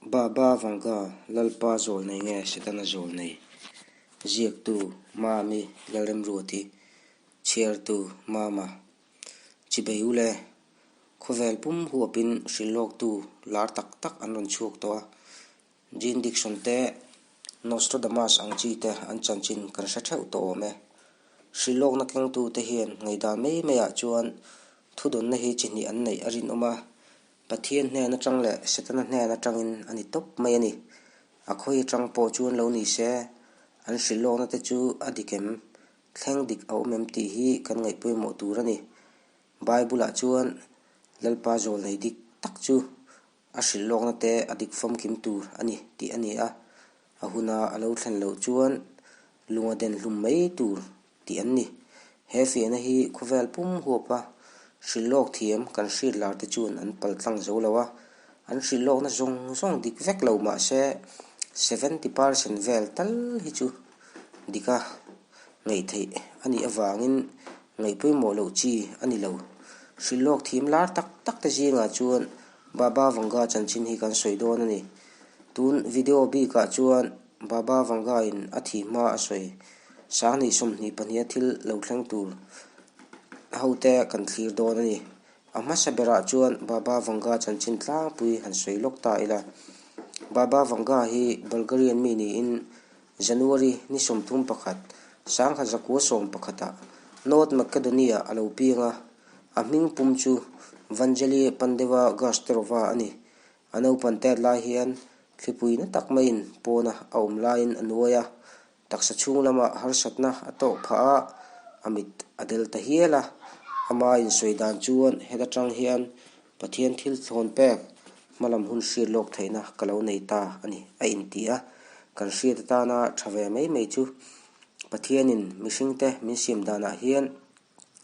Baba Vanga, Lalpa Zawlnei nge Setana Zawlnei? Ziaktu, Mami Lalremruati, Chhiartu, Mama. Chibei u le, khawvel pum huapin hrilhlawktu lar tak tak an rawn chhuak tawh a. Jean Dixon te, Nostradamus ang chi te an chanchin kan hre theuh tawh awm e. Hrilhlawkna kengtu te hian ngaihdan mai maiah chuan thudawnna hi chi hnih an neih a rinawm a, Pathian hnen atang leh Setana hnen atangin a ni tawp mai a ni. A khawi atang pawh chuan lo ni se, an hrilhlawkna te chu a dik em? Thleng dik a awm em tih hi kan ngaih pawimawh tur a ni. Bible-ah chuan Lalpa zawlnei dik tak chu a hrilhlawkna te a dik famkim tur a ni tih a ni a, a huna a lo thlen loh chuan lung a den hlum mai tur tih an ni. He fiahna hi khawvel pum huapa hrilhlawk thiam kan hriat lar te chuan an pal tlang zo lo a, an hrilhlawkna zawng zawng dik vek lo mah se 70% vel tal hi chu dik a ngaih theih a nih avangin ngaih pawimawh loh chi a ni lo. Hrilhlawk thiam lar tak tak te zingah chuan Baba Vanga chanchin hi kan sawi dawn a ni. Tun video bikah chuan Baba Vanga in a thih hma a sawi. Sanghnih 22 a thil lo thleng tur ho te kan thlir dawn a ni. A hmasa berah chuan Baba Vanga chanchin tlangpui han sawi lawk ta ila. Baba Vanga hi Bulgarian mi niin January ni 31, 1911 ah North Macedonia a lo piang a, a hming pum chu Vanjeli Pandeva Gasterova a ni. A naupan tet lai hian thlipui na tak maiin pawna a awm laiin a nuai a, taksa chhung lama harsatna a tawk phah a, a mit a del ta hial a. Ama insawi dan chuan heta tang hian Pathian thil thlawn pek hmalam hun hriat lawk theihna ka lo nei ta a ni a inti a. Kan hriat atana tha ve mai mai chu Pathianin mihringte min siam danah hian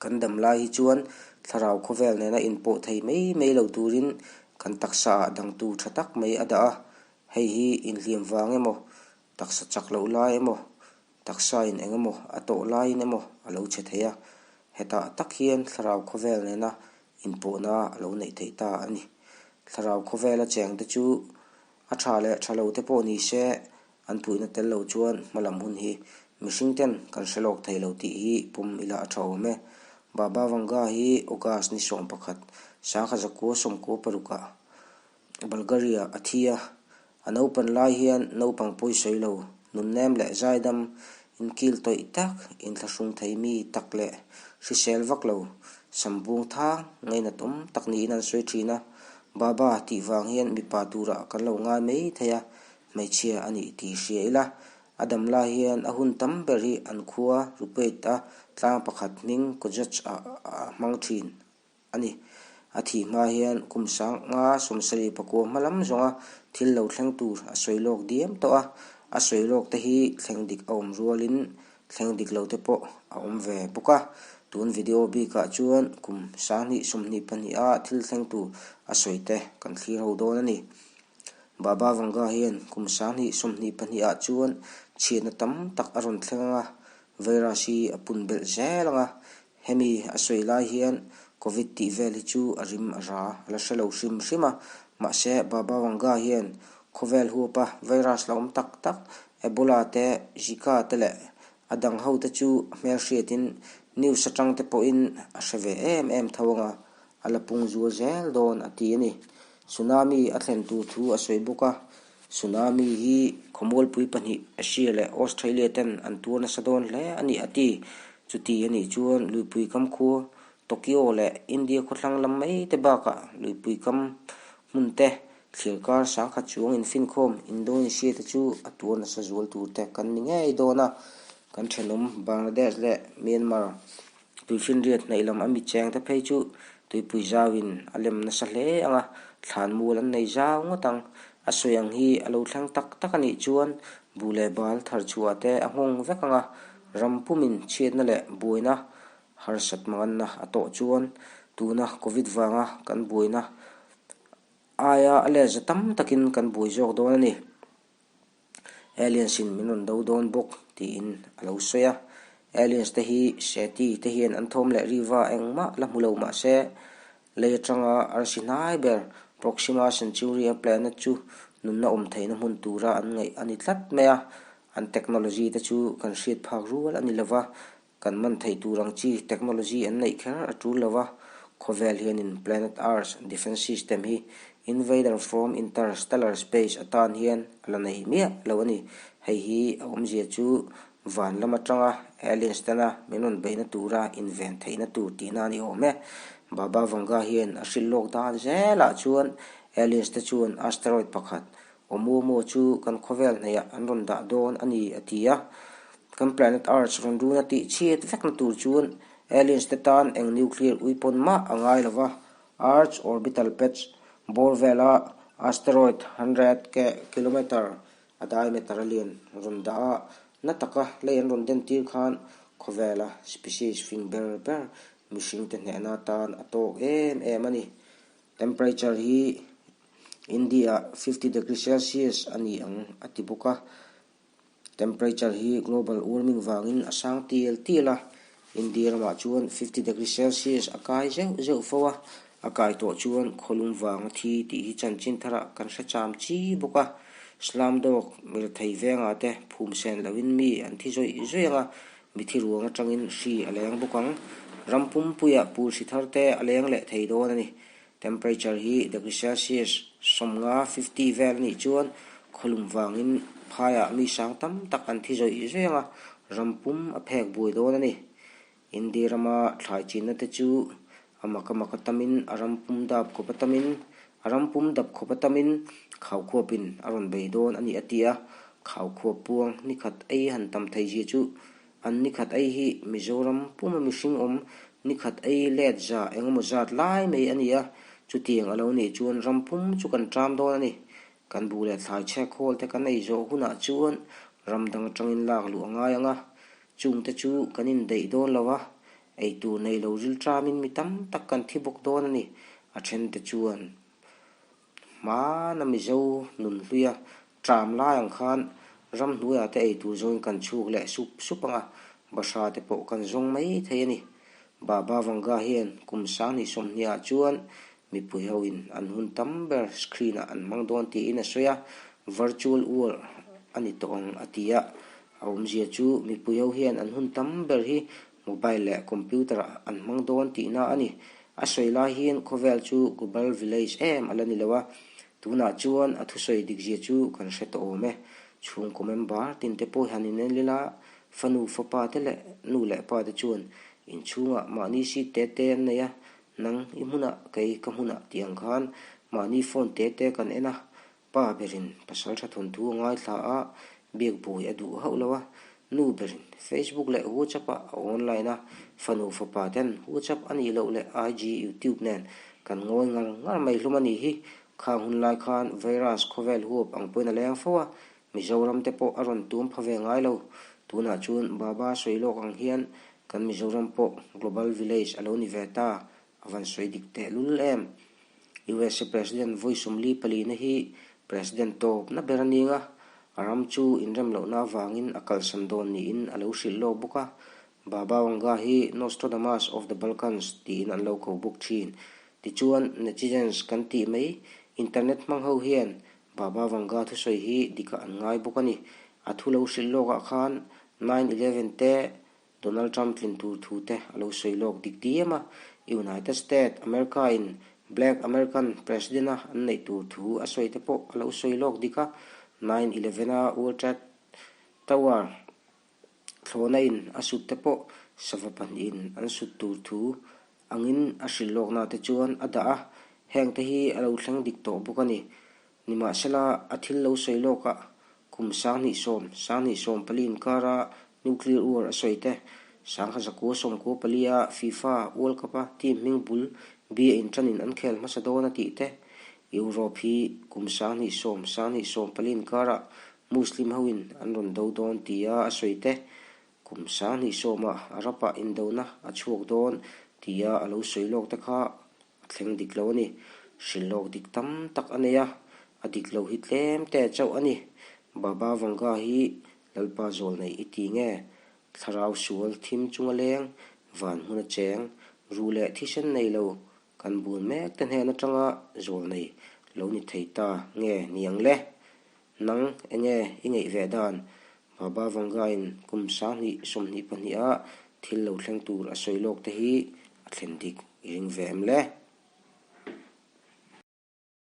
Kan dam lai hi chuan thlarau khawvel nena inpawh thei mai mai lo turin kan taksa ah dangtu tha tak mai a dah a, hei hi inhliam vang emaw, taksa chak loh lai emaw, taksa in eng emaw a tawh laiin emaw a lo che thei a, hetah tak hian thlarau khawvel nena inpawhna a lo neih theih ta a ni. Thlarau khawvela cheng te chu a tha leh tha lo te pawh ni se An puihna tel lo chuan hmalam hun hi mihring ten kan hre lawk thei lo tih hi pawm ila a tha awm e. Baba Vanga hi August ni 11, 1996 ah Bulgaria a thi a. A naupan lai hian naupang pawi sawi lo, nunnem leh zaidam, inkil tawih tak, inthlahrung thei mi tak leh hrisel vak lo, sambung thang ngainat awm tak niin an sawi thin a. Baba tih vang hian mipa turah kan lo ngai mai thei a, Hmeichhia a nih tih hria ila, a dam lai hian a hun tam ber hi an khua Rupeit a tlang pakhat hming Kojach ah a hmang thin a ni. A thih hma hian kum 1979 hma lam zawnga thil lo thleng tur a sawi lawk diam tawh a, a sawi lawk te hi thleng dik a awm rualin thleng dik lo te pawh a awm ve bawk a. Tun video bikah chuan kum 2022 a thil thleng tur a sawi te kan thlir ho dawn a ni. Baba Vanga hian kum 2022 ah chuan chhiatna tam tak a rawn thleng ang a, virus hi a pun belh zel ang a. Hemi a sawi lai hian Covid tih vel hi chu a rim a ra a la hre lo hrim hrim a, mahse Baba Vanga hian khawvel huapa virus la awm tak tak Ebola te, Zika te leh a dang ho te chu a hmelhriatin news atang te pawhin a hre ve em em tho ang a, a la pung zual zel dawn a ti a ni. Tsunami a thlen tur thu a sawi bawk a, tsunami hi khawmualpui pahnih Asia leh Australia ten an tuar nasa dawn hle a ni a ti. Chuti a nih chuan luipui kam khua Tokyo leh India khawthlang lam mai te bakah luipui kam hmun te thlir kar sangkhat chuang infinkhawm Indonesia te chu a tuar nasa zual tur te kan ni ngei dawn a, kan thenawm Bangladesh leh Myanmar Tuifinriat hnaih lam a mi cheng te phei chu tuipui zauin a lem nasa hle ang a, thlan mual an nei zau ngawt ang. A sawi ang hi a lo thleng tak tak a nih chuan buh leh bal thar chhuah te a nghawng vek ang a, ram pumin chhiatna leh buaina harsat manganna a tawh chuan tuna Covid vanga kan buaina aia a let za tam takin kan buai zawk dawn a ni. Aliens in min rawn do dawn bawk tiin a lo sawi a. Aliens te hi Seti te hian an thawm leh riva engmah la hmu lo mah se, lei atanga arsi hnai ber Proxima Centauri a planet chu Nunna awm theihna hmun tura an ngaih a ni tlat mai a, an technology te chu kan hriat phak rual a ni lo va, kan man theih tur ang chi technology an neih kher a tul lo va, khawvel hianin planet Earth defense system hi invader from interstellar space atan hian a la nei miah lo a ni. Hei hi a awmzia chu van lam atanga aliens tena min rawn beihna tura inven theihna tur tihna a ni awm e. Baba Vanga hian a hrilh lawk dan zelah chuan aliens te chuan asteroid pakhat Oumuamua chu kan khawvel hnaihah an rawn dah dawn a ni a ti a. Kan planet Earth rawn runa tih chhiat vekna tur chuan aliens te tan eng nuclear weapon mah a ngai lo va, Earth's orbital patch bawr vela asteroid 100 kilometre a diameter a lian rawn dah a, na taka lei an rawn den tir khan khawvela species fing ber ber mihringte hnehna atan a tawk em em a ni. Temperature hi India-ah 50 degree Celsius a ni ang a ti bawk a. Temperature hi global warming vangin a sang tial tial a, India ramah chuan 50 degree Celsius a kai zeuh zeuh fo a, a kai tawh chuan khawlum vanga thi tih hi chanchin tharah kan hre cham chi bawk a. Slumdog mirethei vengah te phum sen lohin mi an thi zawih zawih ang a, mithi ruang atangin hri a leng bawk ang. Ram pumpuiah pul hri thar te a leng leh thei dawn a ni. Temperature hi degree Celsius 50, 50 vel a nih chuan khawlum vangin phaiah mi sang tam tak an thi zawih zawih ang a, ram pum a phek buai dawn a ni. India rama thlai chinna te chu a mak a mak a tamin a ram pum dap khawp a tamin a ram pum dap khawp a tamin khaukhuapin a rawn bei dawn a ni a ti a, khaukhuap puang nikhat ei han tam thei zia chu An nikhat ei hi Mizoram puma mihring awm nikhat ei let za engemaw zat lai mai a ni a, chutiang a lo nih chuan ram pum chu kan ṭam dawn a ni. Kan buh leh thlai chhek hawl te kan ei zawh hunah chuan ram dang aṭangin lak luh a ngai ang a, chungte chu kan indaih dawn lo a, ei tur nei lo ril ṭamin mi tam tak kan thi bawk dawn a ni, a ṭhente chuan. Hmana Mizo nunhluia tram lai ang khan ramhnuaiah te ei tur zawngin kan chhuk leh sup sup ang a, bahra te pawh kan zawng mai thei a ni. Baba Vanga hian kum 2020 ah chuan mipui hoin an hun tam ber screen ah an hmang dawn tiin a sawi a, virtual world a ni tawh ang a ti a. A awmzia chu mipui ho hian an hun tam ber hi Mobile leh computer ah an hmang dawn tihna a ni. A sawi lai hian khawvel chu global village em a la ni lo a, tunah chuan a thusawi dikzia chu kan hre tawh awm e. Chhungkaw member tinte pawh han inenlil a, fanu fapa te leh nu leh pa te chuan inchhungah mahni seat te te an nei a, nang i hmunah kei ka hmunah tih ang khan mahni phone te te kan en a, Pa berin pasal tha thawnthu a ngaithla a, biak buai a duh hauh lo a. Nu berin Facebook leh WhatsApp ah a online a, fanu fapa ten WhatsApp a nih loh leh IG, YouTube nen kan ngawi ngar ngar mai hlum a nih hi. Khang hun lai khan virus khawvel huap ang pawhin a leng fo a, Mizoram te pawh a rawn tum pha ve ngai lo. Tunah chuan Baba sawi lawk ang hian kan Mizoram pawh Global Village a lo ni ve ta, A van sawi dik teh lul em? USA President vawi 44 na hi President tawpna ber a ning a, a ram chu inrem lohna avangin a kalsan dawn niin a lo hrilh lawk bawk a. Baba Vanga hi Nostradamus of the Balkans tiin an lo ko bawk thin. Tichuan, netizens kan tih mai, internet hmang ho hian Baba Vanga thusawi hi dikah an ngai bawk a ni. A thu lo hrilh lawkah khan 9/11 te Donald Trump tlin tur thu te a lo sawi lawk dik diam a, United State America in Black American President a an neih tur thu a sawi te pawh a lo sawi lawk dik a, 9/11 a World Trade Tower thlawhna in a sut te pawh sava pahnihin an sut tur thu angin a hrilh lawkna te chuan a dah a, heng te hi a lo thleng dik tawh bawk a ni. Nimahsela, a thil lo sawi lawkah kum 2010, 2014 inkara nuclear war a sawi te, 1994 a FIFA World Cup-a team hming bul bia inṭanin an khel hmasa dawn a tih te, Europe hi kum 2010, 2014 inkara Muslim hoin an rawn do dawn tia a sawi te, kum 2010 a Arab-ah indona a chhuak dawn tia a lo sawi lawk te kha A thleng dik lo a ni. Hrilh lawk dik tam tak a nei a, a dik lo hi tlem te chauh a ni. Baba Vanga hi Lalpa zawl nei i ti nge? Thlarau sual thim chunga leng, van hmun a cheng, ru leh thisen nei lo, kan bul mek te hnen atanga zawl nei. lo ni thei ta nge niang le? Nang enge i ngeih ve dan? Baba Vanga-in kum 2022 a thil lo thleng tur a sawi lawk te hi a thlen dik i ring ve em le?